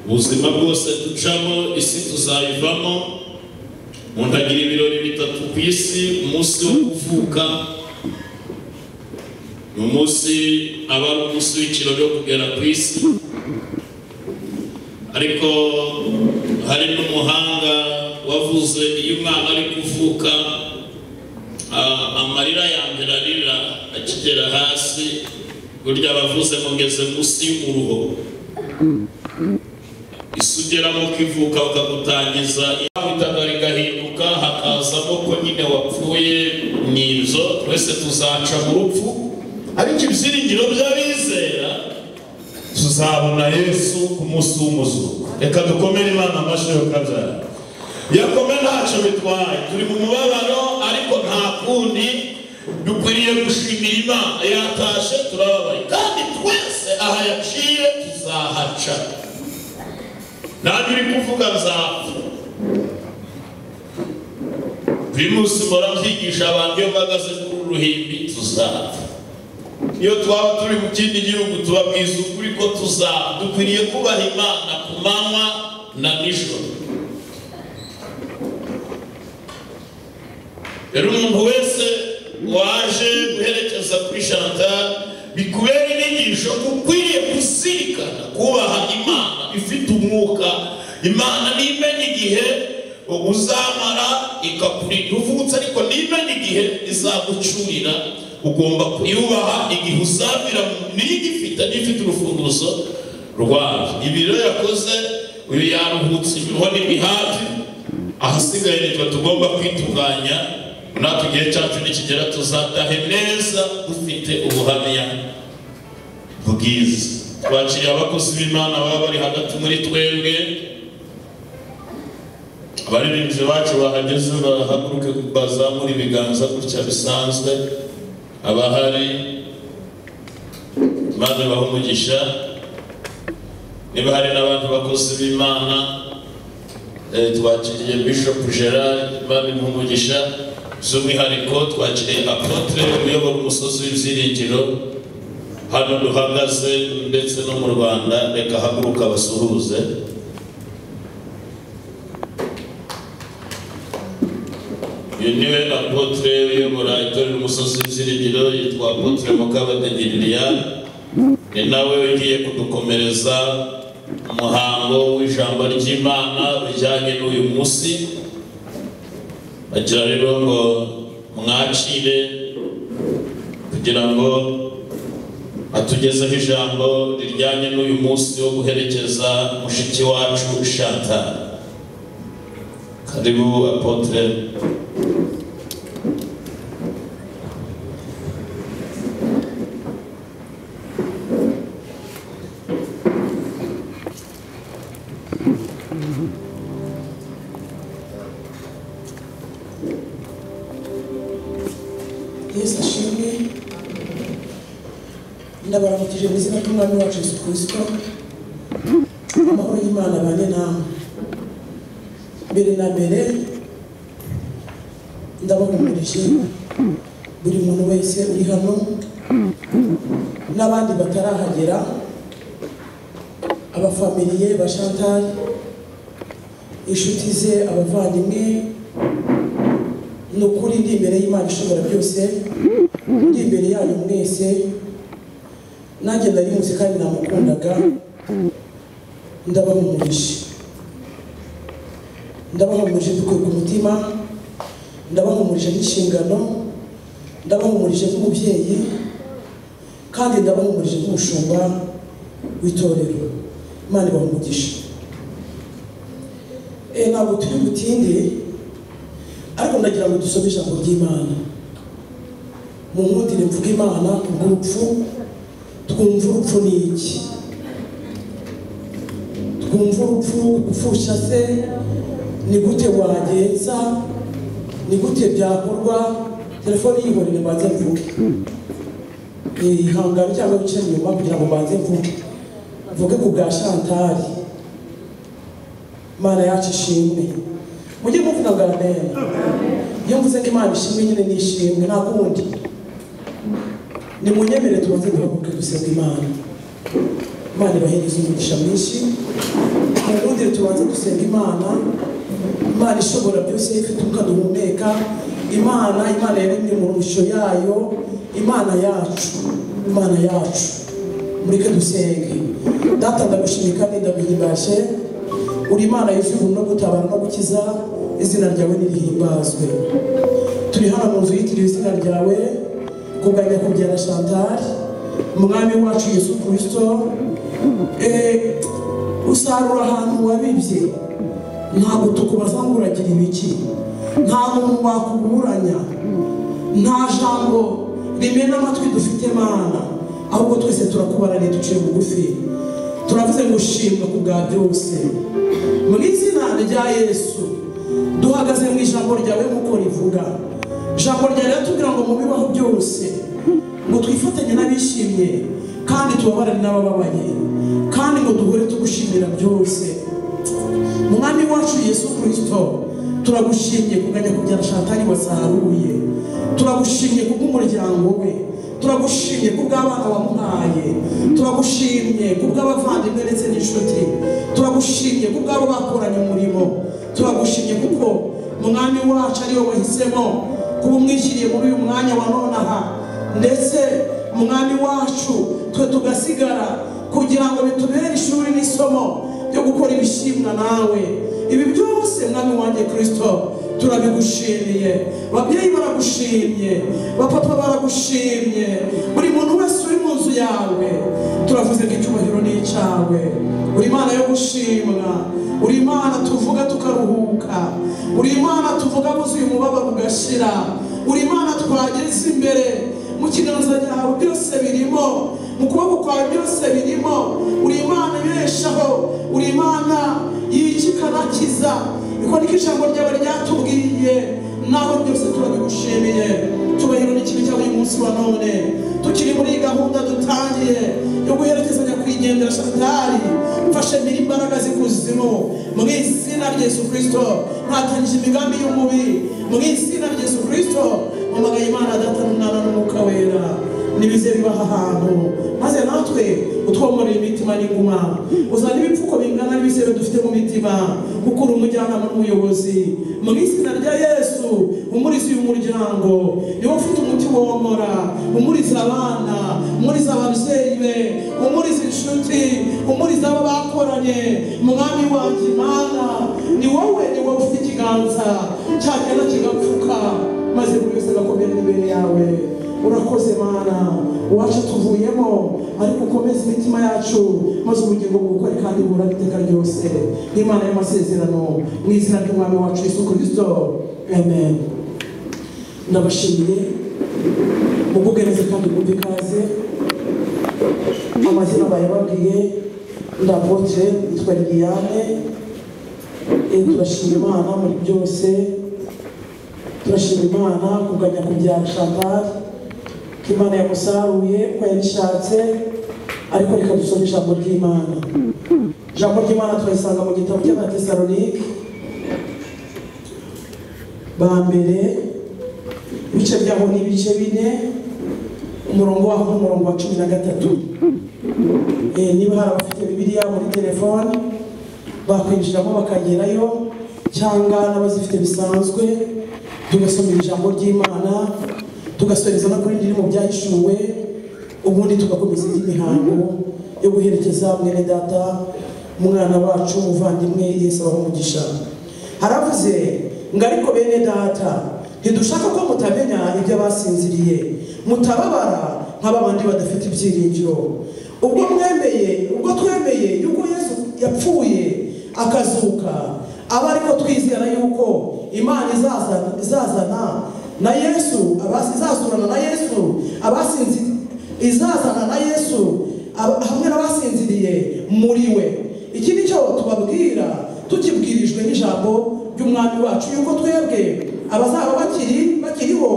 Ubuzima bwose ducamo isi tuzayivamo. Umuntu agira ibirori bitatu ku isi: umunsi wo kuvuka, ni umunsi aba ari umunsi w'ikirori wo kugera ku isi, ariko hari n'umuhanga wavuze iyo umwana ari kuvuka amarira ya mbere arira akigera hasi, burya bavuze ngo ngeze munsi y'umuruho. Isi ugeramo ukivuka bakagutangiza itaka rigahinduka hakazamo ko nyine wapfuye. Ni ibyo twese tuzaca mu rupfu, ariko ibyiringiro by'abizera tuzabona Yesu ku munsi w'umuzuko. Reka dukomere Imana amashyi yo kabyara yakome, ntacyo bitwaye, turi mu mubabaro ariko nta kundi, dukwiriye gushimira Imana. Yatashe turababaye, kandi twese aha yaciye tuzahaca. Nanjye uri kuvuga nzapfa. Buri munsi mpora mbyigisha abantu iyo mpagaze kuri uru ruhimbi, tuzapfa. Iyo twaba turi mu kindi gihugu tubabwiza ukuri ko tuzapfa. Dukwiriye kubaha Imana ku manywa na nijoro. Rero umuntu wese waje guherekeza kuri Chantal, bikubera inyigisho ko ukwiriye kuzirikana kubaha Imana ifite umwuka. Imana nimenya igihe uzamara ikakurinda uvutse, ariko nimenya igihe izagucurira. Ugomba kuyubaha igihe uzavira, niyo igifite, n'ifite urufunguzo rwayo. Ibi rero yakoze uyu, yaruhutse imiruho n'imihati, ahasigaye nitwe tugomba kwitunganya. Natwe igihe cyacu nikigera tuzatahe neza dufite ubuhamya bwiza. Twakiriye abakozi b'Imana baba bari hagati muri twebwe. Abaririmbyi bacu bahageze bahaguruke bazamura ibiganza gutya bisanzwe. Abahari, Imana ibahe umugisha. Niba hari n'abandi bakozi b'Imana, twakiriye Bishop Gerard, Imana imuhe umugisha. By'umwihariko twakiriye apôtre uyobora umusozi w'ibyiringiro hano duhagaze ndetse no mu Rwanda. Reka haguruka basuhuze. Uyu niwe apôtre uyobora itorero umusozi w'ibyiringiro, yitwa Apôtre Mukabadege Liliane. Ni nawe ugiye kudukomereza umuhango w'ijambo ry'Imana bijyanye n'uyu munsi. Agira rero ngo mwakire kugira ngo atugezeho ijambo rijyanye n'uyu munsi wo guherekeza mushiki wacu Chantal. Karibu, apôtre. Yesu ashimwe. Ndabaramukije mu izina ry'Umwami wacu Yesu Kirisito. Amahoro y'Imana abane namwe. Mbere na mbere ndabahumurije buri muntu wese uri hano n'abandi batarahagera, abafamiliye ba Chantal, inshuti ze, abavandimwe. Ni ukuri ndi imbere y'Imana ishobora byose, ndi imbere yanyu mwese. Nanjye nari muzi kandi namukundaga. Ndabahumurije, ndabahumurije mbikuye ku mutima, ndabahumurije n'inshingano, ndabahumurije nk'umubyeyi, kandi ndabahumurije nk'umushumba w'itorero. Imana ibaha umugisha. Ntabwo turi butinde, ariko ndagira ngo dusome ijambo ry'Imana. Mu nkundire mvuge Imana kubw'urupfu, twumve urupfu ni iki, twumve urupfu. Gupfusha se ni gute wagenza, ni gute byakorwa? Telefone yihorere mbanze mvuge. Ihangane cyangwa wice inyuma kugira ngo mbanze mvuge, mvuge ku bwa Chantal. Imana yacu ishimwe. Mujye muvuga ngo amen. Iyo mvuze ko Imana ishimwe nyine ni ishimwe, nta kundi. Nimunyemere tubanze duhaguruke dusenga Imana. Imana ibahereze umugisha mwinshi. Ubundi tubanze dusenga Imana, Imana ishobora byose, ifite umwuka duhumeka, Imana yaremye mu ishusho yayo, Imana yacu, Imana yacu. Mureke dusenge. Data ndagushimye kandi ndaguhimbaje, uri Imana yuzuye ubuntu no gutabara no gukiza, izina ryawe nirihimbazwe. Turi hano mu nzu yitiriwe izina ryawe kubwa nyakubyaha Chantal, Umwami wacu Yesu Kristo. Usarura ahantu wabibye, ntabwo tukubaza ngo uragira ibiki, nta muntu wakuburanya, nta jambo rimena amatwi dufite Mana, ahubwo twese turakubaraniye duciye bugufi, turavuze ngo ushimwe ku bwa byose. Mu izina rya Yesu duhagaze mu ijambo ryawe nk'uko rivuga. Ijambo ryawe riratubwira ngo mu bibaho byose ngo twifatanye n'abishimye kandi tubabarane n'abababaye, kandi ngo duhore tugushimira byose. Mwami wacu Yesu Kristo, turagushimye kubwa nyakubyaha Chantal wasaruye, turagushimye kubw'umuryango we, turagushimye kubw'abana wamuhaye, turagushimye kubw'abavandimwe ndetse n'inshuti, turagushimye kubw'abo bakoranye umurimo, turagushimye kuko Mwami wacu ariwe wahisemo kuba umwishyiriye muri uyu mwanya wa nonaha, ndetse Mwami wacu twe tugasigara kugira ngo bitubere ishuri n'isomo ryo gukora ibishimwa nawe. Ibi byose Mwami wanjye Kristo turabigushimiye, ababyeyi baragushimye, bapapa baragushimye, buri muntu wese uri mu nzu yawe turavuze ko icyubahiro ni icyawe. Uri Imana yo gushimwa, uri Imana tuvuga tukaruhuka, uri Imana tuvuga buzuye umubabaro ugashira, uri Imana twageze imbere mu kiganza cyawe byose birimo, mu kuboko kwawe byose birimo. Uri Imana ibeshaho, uri Imana yica ikanakiza. Iko niko ijambo ryawe ryatubwiye, nawe byose turabigushimiye. Cyubahiro n'ikibi cyawe uyu munsi wa none, tukiri muri iyi gahunda dutangiye yo guherekeza nyakwigendera Chantal, mfashe miri imbaraga z'ikuzimu mu izina rya Yesu Kristo. Ntatangije imigambi y'umubi mu izina rya Yesu Kristo. Mpamagaye Imana Data n'Umwana n'Umwuka Wera, nibize bibaha ahantu, maze natwe utwomorera imitima n'inguma, uzana ibipfuko bingana n'ibisebe dufite mu mitima, kuko uri umujyanama n'umuyobozi. Mu izina rya Yesu umurize uyu muryango, niwe ufite umuti womora, umurize abana, umurize ababyeyi be, umurize inshuti, umurize abo bakoranye. Mwami wanjye Imana, ni wowe, ni wowe ufite ikiganza cyagenda kigapfuka, maze buri wese agakomera imbere yawe. Urakoze Mana, uwacu tuvuyemo, ariko ukomeze imitima yacu, maze ubugingo bugukore kandi burame iteka ryose. N'Imana y'amasezerano, mu izina ry'Umwami wacu Yesu Kristo, amen. Ndabashimiye, mugubwe neza kandi mwumve ikaze. Amazina bayababwiye, ndapotre yitwa Liliane. Turashima Imana muri byose, turashima Imana kubwa nyakubyaha Chantal, ko Imana yamusaruye uko yabishatse. Ariko reka dusome ijambo ry'Imana. Ijambo ry'Imana turarisanga mu gitabo cy'Abatesalonike ba mbere, ibice byaho ni ibice 4, umurongo waho n'umurongo wa 13. Niba hari abafite Bibiliya muri telefone bakwinjiramo bakagerayo, cyangwa n'abazifite bisanzwe, tugasoma ijambo ry'Imana, tugasoreza no kuri riri mu byahishuwe, ubundi tugakomeza indi mihango yo guherekeza mwene data, umwana wacu umuvandimwe. Yesu abahe umugisha. Haravuze ngo ariko bene data, ntidushaka ko mutamenya ibyo abasinziriye, mutababara nk'abandi badafite ibyiringiro. Ubwo twemeye yuko Yesu yapfuye akazuka, aba ariko twizera yuko Imana izazana na Yesu izazurana na Yesu izazana na Yesu hamwe n'abasinziriye muri we. Iki ni cyo tubabwira tukibwirijwe n'ijambo ry'Umwami wacu, yuko twebwe abazaba bakiriho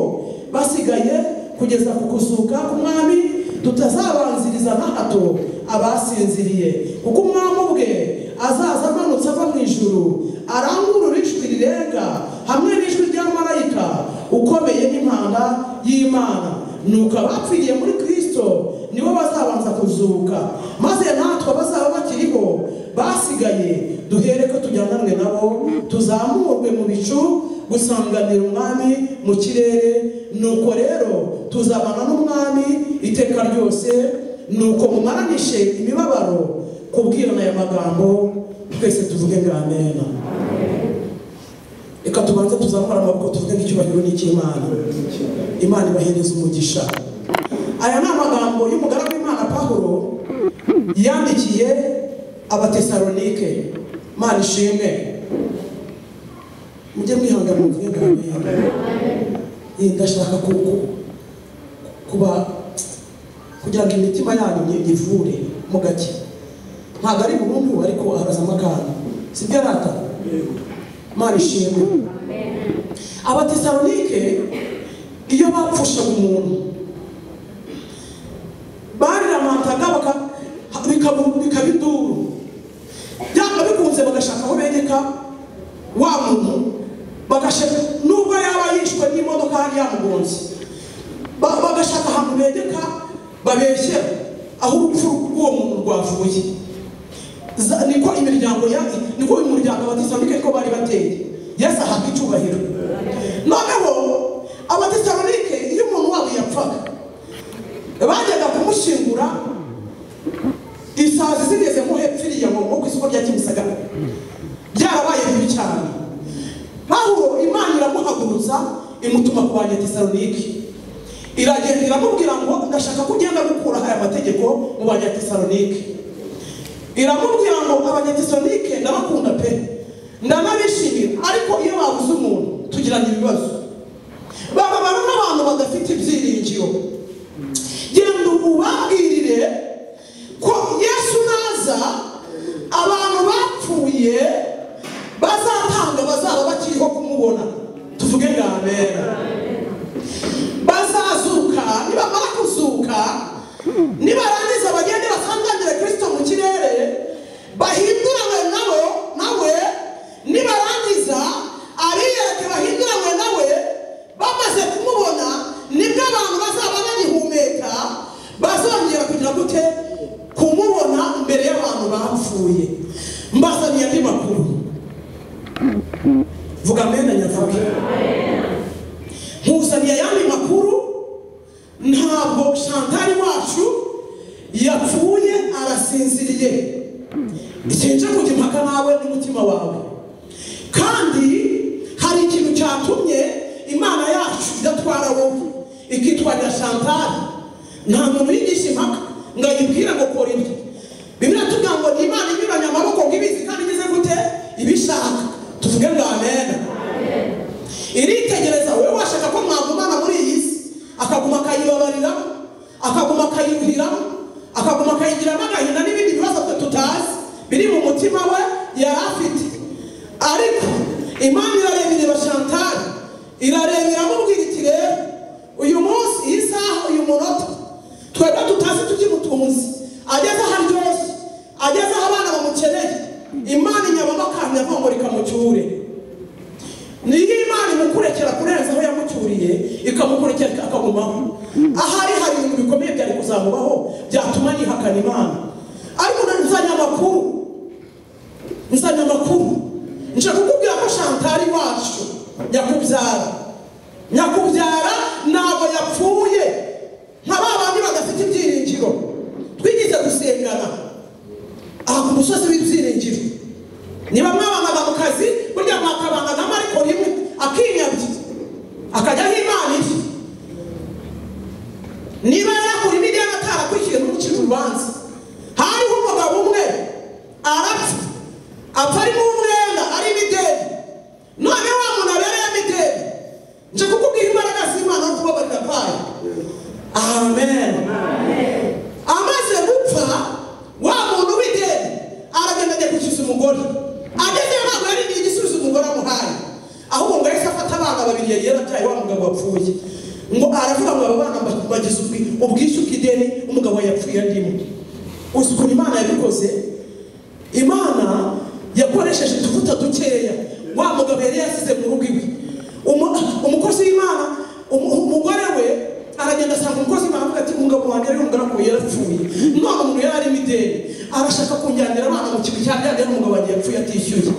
basigaye kugeza ku kuzuka k'Umwami tutazabanziriza na hato abasinziriye, kuko Umwami ubwe azaza amanutse ava mu ijuru, arangurura ijwi rirenga hamwe n'ijwi rya marayika ukomeye n'impanda y'Imana. Nuko abapfiriye muri Kristo nibo bazabanza kuzuka, maze natwe abazaba bakiriho basigaye Duhere ko tujyananwe nabo, tuzamurwe mu bicu gusanganira umwami mu kirere. Nuko rero tuzabana n'umwami iteka ryose. Nuko mumaranishe imibabaro kubwirana aya magambo, twese tuvuge ngo amen. Reka tubanze tuzamura amaboko tuvuge ngo icyubahiro ni icy'Imana. Imana ibahereza umugisha. Aya ni amagambo y'umugaragu w'Imana Pawulo yandikiye Abatesalonike. Imana ishimwe. Mujye mwihangana muvuge ngo amen. Ndashaka kuba kugira ngo imitima yanyu ivure mu gake. Ntabwo ari burundu ariko harazamo akantu, sibyo rata? Imana ishimwe. Abatesalonike iyo bapfushaga umuntu bariramantaga bikaba induru, byanga bikunze bagashaka aho begeka wa muntu, bagashaka nubwo yaba yishwe n'imodoka yari yamugonze, bagashaka ahantu begeka babeshyera aho urupfu rw'uwo muntu rwavuye. Niko imiryango ya niko umuryango Abatesalonike niko bari bateye. Yesu ahabwa icyubahiro. Noneho Abatesalonike iyo umuntu wabo yapfaga bajyaga kumushyingura isazi zigeze nko hepfo iriya ngo ku isoko rya Kimisagara, byarabaye bibi cyane. Pawulo Imana iramuhagurutsa imutuma ku Banyatesalonike, iragenda iramubwira ngo ndashaka ko ugenda gukura aya mategeko mu Banyatesalonike. Iramubwira ngo Abanyatesalonike ndabakunda pe, ndanabishimira, ariko iyo babuze umuntu tugirana ibibazo, bababara n'abantu badafite ibyiringiro. Genda ubabwirire ko Yesu naza abantu bapfuye bazatanga, bazaba bakiriho kumubona. Tuvuge ngo amen. Bazazuka, nibamara kuzuka, nibarangiza bagende basanganire Kristo mu kirere, bahinduranwe nawe, nibarangiza abiyereke bahinduranwe nawe, bamaze kumubona, nibwo abantu bazaba bagihumeka bazongera kugira gute? Kumubona imbere y'abantu bapfuye. Mbazaniye andi makuru. Vuga amen nyavuge. Nkuzaniye ayandi makuru. Ntabwo Chantal wacu yapfuye, arasinziriye. Sinje kujya impaka nawe n'umutima wawe. Kandi hari ikintu cyatumye Imana yacu idatwara wowe ikitwarira Chantal. Nta muntu yigisha impaka ngo ayibwire ngo kora ibyo. Bibiliya itubwira ngo ni Imana inyuranya amaboko ngo ibizi kandi igize gute? Ibishaka. Tuvuge ngo amen. Iritegereza wowe washaka ko mwagumana muri iyi si, akaguma akayibabarira, akaguma akayuhira, akaguma akayigiramo agahinda n'ibindi bibazo twe tutazi biri mu mutima we yari afite. Ariko Imana irareba ireba Chantal, irareba iramubwira iti rero uyu munsi, iyi saha, uyu munota twebwe tutazi tukimutunze, ageze aho aryoshye, ageze aho abana bamukeneye, Imana inyabamo akantu yavuga ngo rikamucyure. Niyo Imana imukurekera kurenza aho yamucyuriye, ikamukurekera akagumaho. Ahari hari ibintu bikomeye byari kuzamubaho byatuma yihakana Imana. Ariko nzanye amakuru, nzanye amakuru, nje kukubwira ko Chantal wacu nyakubyara ntabwo yapfuye nka ba bandi badafite ibyiringiro. Twigize gusengana aha ku musozi w'ibyiringiro. Niba mwabanaga mu kazi, burya mwakabanagamo ariko rimwe akinyabye akajyaho Imana iri. Niba yarakura imideni atarakwishyuye n'umucira urubanza. Hariho umugabo umwe arapfa, apfa ari mu mwenda ari imideni. None wa muntu abereye imideni, nje kukubwira imbaraga z'Imana no kubabarira kwayo. Amen. Amaze gupfa wa muntu w'ideni aragenda ajya gukiza umugore. Ageze ntabwo yari igisubizo umugore amuhaye, ahubwo ngo yahise afata abana babiri yari yarabyaye wa mugabo wapfuye, ngo aravuga ngo aba bana bagize ubwishyu bw'ideni umugabo yapfuye arimo. Uzi ukuntu Imana yabikoze? Imana yakoresheje utuvuta dukeya wa mugabo yari yasize mu rugo iwe. Umukozi w'Imana, umugore we aragenda asanga umukozi w'Imana avuga ati umugabo wanjye ari umugaragu yarapfuye, none umuntu yari arimo ideni, arashaka kunjyanira abana mu kigo cya byade n'umugabo wanjye yapfuye atishyuye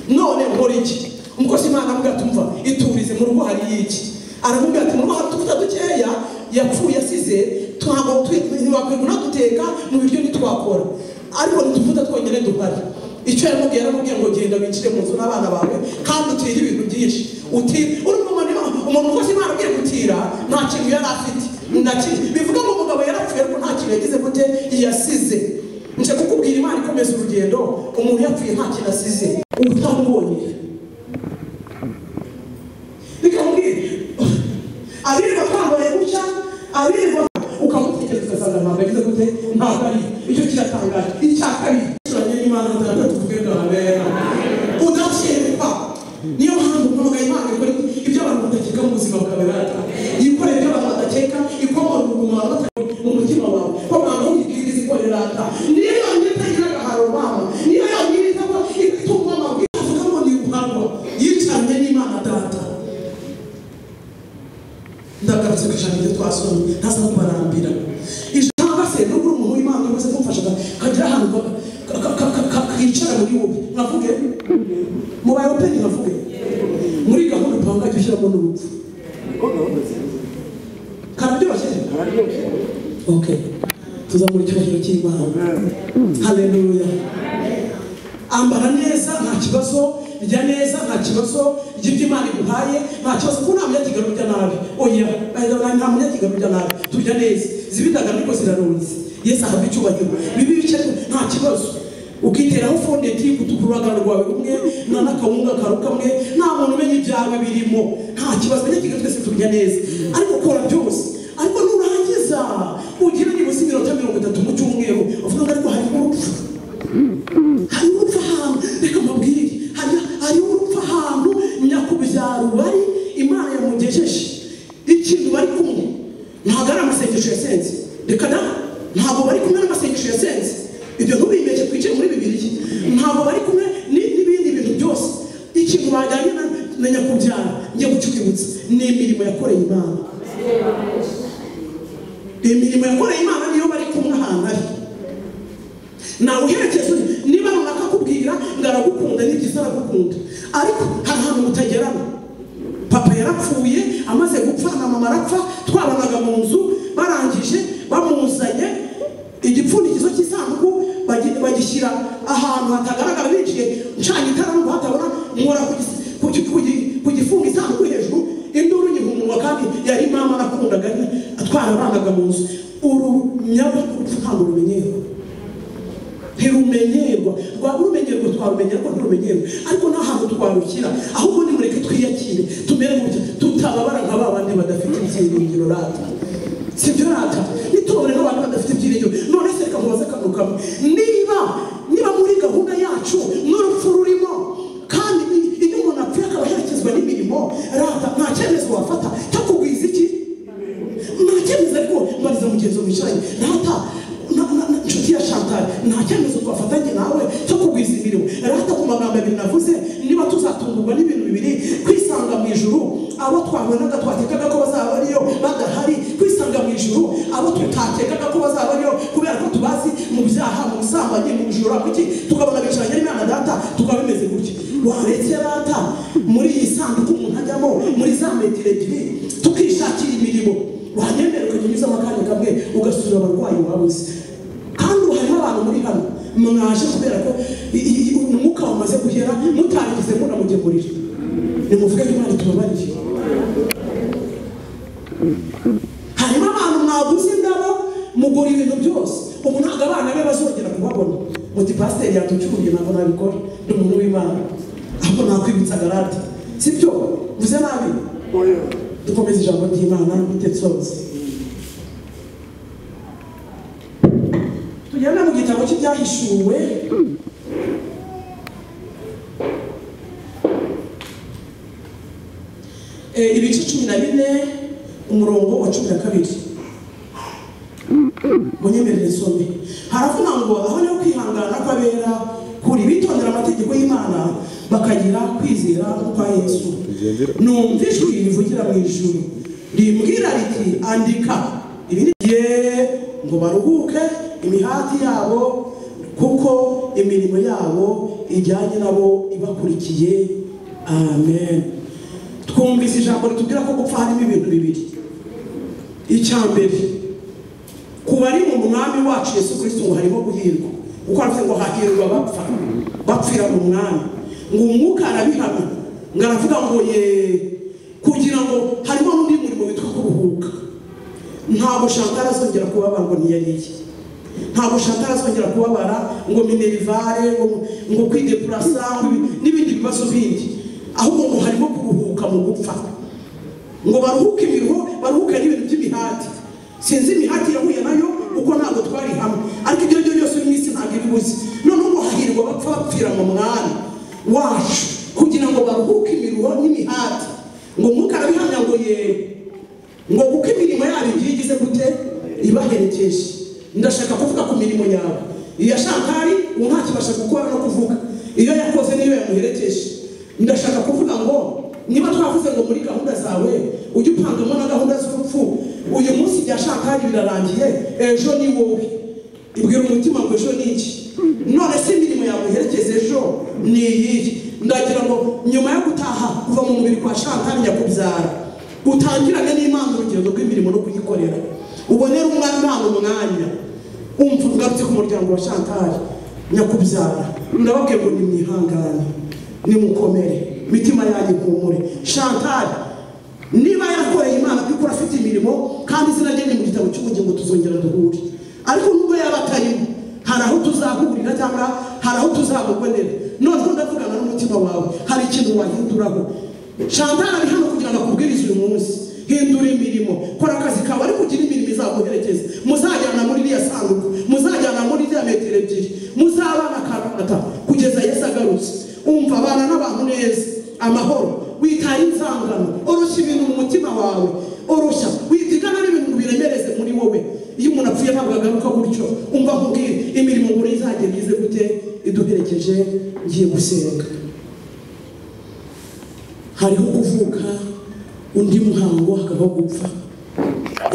none nkora iki? Umukozi Imana aramubwira ati umva iturize mu rugo hari iki? Aramubwira ati mu rugo hari utuvuta dukeya yapfuye asize, ntabwo ntiwakwirwa duteka mu biryo ntitwakora, ariko ntituvuta twonyine duhari. Icyo yaramubwiye, aramubwiye ngo genda winjire mu nzu n'abana bawe kandi utire ibintu byinshi. Umuntu umukozi Imana agiye gutira nta kintu yari afite, bivuga ngo umugabo yarapfuye ariko nta kintu yagize gute yasize. Nje kukubwira Imana ikomeza urugendo, umuntu yapfuye nta kintu asize, utamubonye. Bikamubwira abirirwa twambaye gutya, abirirwa ukamutekereza ugasanga ntabwo yagize gute, ntabwo ari icyo. Kiratangaje. Icya kabiri, Imana tuvuge amen. Udakekwa. Niyo mpamvu mpamagaye Imana ikora ibyo abantu badakeka mu buzima bwawe, rata ikora ibyo abantu badakeka, ikomora ubuguma mu mutima wawe, ko mpamvu uyibwiriza ikora rata. Niyo yonyine itagira agaharo mama, niyo yonyine ituma amabwiriza avuga ngo ni ubuhamwa yicaranye n'Imana data. Ndagarutse ku ijambo ibyo twasomye, ntaza kubarambira. Ijambo se nubwo umuntu w'Imana wese kumfasha kagira ahantu kicara muri wowe, nkavuge mubaye open, nkavuge muri gahunda upanga jya ushyiramo n'urupfu. Kararyoshye? Okay, tuzamura icyubahiro cy'Imana. Haleluya. Ambara neza nta kibazo, rya neza nta kibazo, rya ibyo Imana iguhaye nta kibazo, kuko nta munyakigali urya nabi. Oya, nta munyakigali urya nabi, turya neza, zibindagara ariko zirarunze. Yesu ahabwa icyubahiro. Bibi bice nta kibazo, ukiteraho fondeti kutukuragana rwawe rumwe n'akawunga karukamwe, nta muntu umenya ibyawe birimo, nta kibazo. Abanyakigali twese turya neza, ariko ukora byose, ariko nurangiza ugira nibuze iminota 30 mu cyumweru uvuga ngo ariko hari urupfu, hari urupfu ahantu. Reka mbabwire, hari urupfu ahantu nyakubyaro bari Imana yamugejeje ikintu bari kumwe, ntabwo ari amasengesho yasenze. Reka da, ntabwo bari kumwe n'amasengesho yasenze, ibyo ntubibeshye twicare muri Bibiliya. Ntabwo bari kumwe n'ibindi bintu byose. Ikintu bajyanye na nyakubyara ngiye gucyubutsa ni imirimo yakoreye Imana. Imirimo yakoreye Imana niyo bari kumwe ahantu ari. Nawe uherekeza niba runaka akubwira ngo aragukunda, ni byiza aragukunda, ariko hari ahantu mutagerana. Papa yarapfuye, amaze gupfa na mama arapfa, twabanaga mu nzu, barangije bamuzanye igipfundikizo cy'isanduku bagishyira ahantu hatagaragara, binjiye ncanye itara ngo hatabona, nkora kugifunga isanduku hejuru, induru nyiha umunwa, kandi yari mama nakundaga, twarabanaga mu nzu. Urupfu ntabwo rumenyerwa, ntirumenyerwa. Rwaba urumenyerwa twarumenyera, ariko ntirumenyerwa, ariko nta hantu twarukira. Ahubwo nimureke twiyakire, tumere gutya, tutababara nka ba bandi badafite ibyiringiro rata. Sibyo rata? Nitubabare nk'abantu badafite ibyiringiro. None se reka nkubaze akantu kamwe, niba muri gahunda yacu n'urupfu rurimo, kandi iyo umuntu apfuye akaba aherekezwa n'imirimo rata, nta cyemezo wafata cyo kugwiza iki? Nta cyemezo. Ariko mbariza mugenzi wicaranye rata, inshuti ya Chantal, nta cyemezo twafatanye nawe cyo kugwiza imirimo rata. Ku magambo abiri navuze, niba tuzatungurwa n'ibintu bibiri, kwisanga mu ijuru abo twabonaga twakekaga ko bazaba ariyo badahari, kwisanga mu ijuru abo tutakekaga ko bazaba ariyo kubera ko tubazi mu byaha, mu busambanyi, mu bujura, kuki tukabona bicaranye n'Imana data, tukaba bimeze gutya. Waretse rata muri iyi sanduku umuntu ajyamo muri za metero 2, tukishakira imirimo. Wanyemera ukajya unyuzamo akanya kamwe ugasura abarwayi wabuze. Kandi harimo abantu muri hano mwaje kubera ko umwuka wamaze guhera, mutarigeze munamugemurira. Nimuvuge ko Imana itubabarire. Harimo abantu mwaguze indabo, mugura ibintu byose, ubu ntabwo abana be bazongera kubabona. Muti pasiteri yatucyuriye, ntabwo nabikora, ndi umuntu w'Imana, ahubwo nakwibutsa garate. Sibyo? Mvuze nabi? Dukomeze ijambo ry'Imana bitetsoze. Tugenda mu gitabo cy'ibyahishuwe, ibice 14 umurongo wa 12. Munyemerere nsome. Haravuga ngo aho niho kwihangana kw'abera kuri, bitondera amategeko y'Imana bakagira kwizera kwa Yesu. Numva ijwi rivugira mu ijuru rimbwira riti andika ibi ni ngo baruhuke imihati yabo kuko imirimo yabo ijyanye nabo ibakurikiye. Amen. Twumvise ijambo ritubwira ko gupfa harimo ibintu bibiri. Icya mbere, ku bari mu mwami wacu Yesu Kristo ngo harimo guhirwa, kuko aravuze ngo hahirwa abapfa bapfira mu mwami, ngo umwuka arabihamya, ngo aravuga ngo ye, kugira ngo harimo n'undi murimo witwa kuruhuka. Ntabwo Chantal azongera kubabara ngo ntiyariye, ntabwo Chantal azongera kubabara ngo minerivare, ngo kwidepurasa n'ibindi bibazo bindi, ahubwo ngo harimo kuruhuka mu gupfa, ngo baruhuke imiruho, baruhuke n'ibintu by'imihati. Sinzi imihati yahuye nayo kuko ntabwo twari hamwe, ariko ibyo byo byose mu isi ntabwo ibibuze. Noneho ngo hahirwa bapfa bapfira mu mwami wacu, kugira ngo baruhuke imiruho n'imihati. Ngo umwuka arabihamya ngo ye, ngo kuko imirimo yabo igiye igize gute ibaherekeje. Ndashaka kuvuga ku mirimo yawe. Iya Chantal ubu ntakibasha gukora no kuvuga, iyo yakoze niyo yamuherekeje. Ndashaka kuvuga ngo niba twavuze ngo muri gahunda zawe ujye upangamo na gahunda z'urupfu, uyu munsi bya Chantal birarangiye, ejo ni wowe. Ibwira umutima ngo ejo ni iki? None se imirimo yawe iherekeza ejo ni iyihe? Ndagira ngo nyuma yo gutaha kuva mu mubiri kwa Chantal nyakubyara, utangirane n'Imana urugendo rw'imirimo no kuyikorera, ubonere umwana umwanya. Umva ugarutse ku muryango wa Chantal nyakubyara, ndababwiye ngo nimwihangane, nimukomere, mitima yanyu ihumure. Chantal niba yarakoreye Imana by'ukuri afite imirimo kandi izina rye ni mu gitabo cy'ubugingo, tuzongera duhure. Ariko nubwo yaba atarimo, hari aho tuzahurira cyangwa hari aho tuzamubonera. Noneho ndavugana n'umutima wawe, hari ikintu wahinduraho. Chantal ari hano kugira ngo akubwirize uyu munsi, hindura imirimo, kora akazi kawe, ariko ugire imirimo izaguherekeza. Muzajyana muri iriya sanduku, muzajyana muri iriya metero ebyiri, muzabana akarata kugeza Yesu agarutse. Umva, abana n'abantu neza, amahoro, witare inzangano, oroshya ibintu mu mutima wawe, oroshya, witigana n'ibintu biremereze muri wowe. Iyo umuntu apfuye ntabwo agaruka gutyo. Umva nkubwire, imirimo ngo izagenda ize gute iduherekeje. Ngiye gusenga. Hariho kuvuka undi muhango, hakabaho gupfa.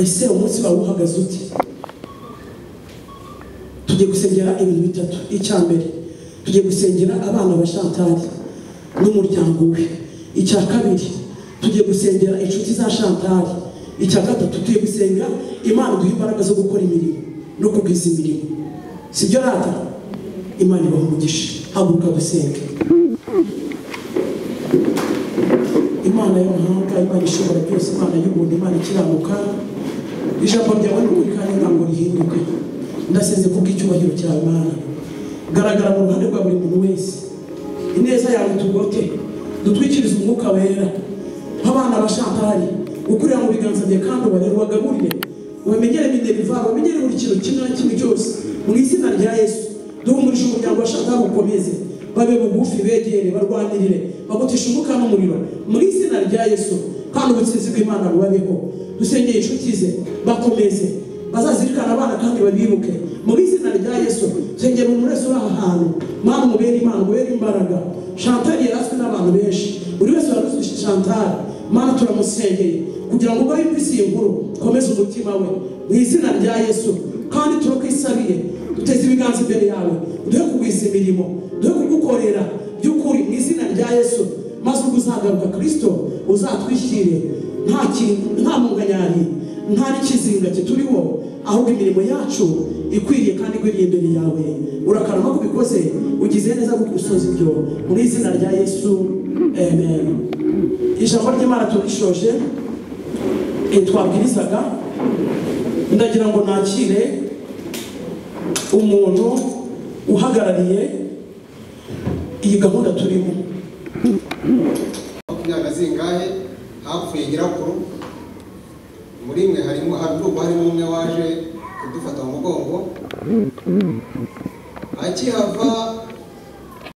Ese umunsi wawe uhagaze ute? Tugiye gusengera ibintu bitatu. Icya mbere, tugiye gusengera abana ba Chantal n'umuryango we. Icya kabiri, tugiye gusengera inshuti za Chantal. Icya gatatu, tugiye gusenga Imana iduhe imbaraga zo gukora imirimo no kugwiza imirimo. Sibyo rata? Imana ibahe umugisha. Haguruka dusenge. Imana y'amahanga, Imana ishobora byose, Imana y'ubuntu, Imana ikiranuka, ijambo ryawe ni ukuri kandi ntabwo rihinduka. Ndasenze kubw'icyubahiro cyawe Mana, garagara mu ruhande rwa buri muntu wese. Ineza yawe tugote, dutwikirize umwuka wera. Abana ba Chantal ukurira mu biganza bye kandi ubarere, ubagaburire, ubamenyere minerivare, ubamenyere buri kintu kimwe na kimwe cyose. Mu izina rya Yesu duhumurije umuryango wa Chantal ukomeze, babe bugufi, begere, barwanirire, bagutisha umwuka n'umuriro mu izina rya Yesu, kandi ubutsinzi bw'Imana bubabeho. Dusengeye inshuti ze bakomeze, bazazirikana abana kandi babibuke mu izina rya Yesu. Sengera umuntu wese uri aha hantu, Mana umubere Imana, umubere imbaraga. Chantal yarazwi n'abantu benshi, buri wese waruzi Chantal. Mana turamusengeye kugira ngo ubwo yumvise iyi nkuru komeze umutima we mu izina rya Yesu. Kandi turakwisabiye, duteze ibiganza imbere yawe, uduhe kugwiza imirimo, duhe kugukorera by'ukuri mu izina rya Yesu. Maze ubwo uzagaruka Kristo uzatwishyire nta kintu, nta munganyari, nta n'ikizinga kituriho, ahubwo imirimo yacu ikwiriye kandi igwiriye imbere yawe. Urakarama kubikoze, ugize neza gusoza ibyo mu izina rya Yesu. Amen. Ijambo ry'Imana turishoje, twabwirizaga. Ndagira ngo nakire umuntu uhagarariye iyi gahunda turimo. Makumyabiri zingahe hapfuye nyirakuru, muri mwe harimo harimo umwe waje kudufata mu mugongo. Akihava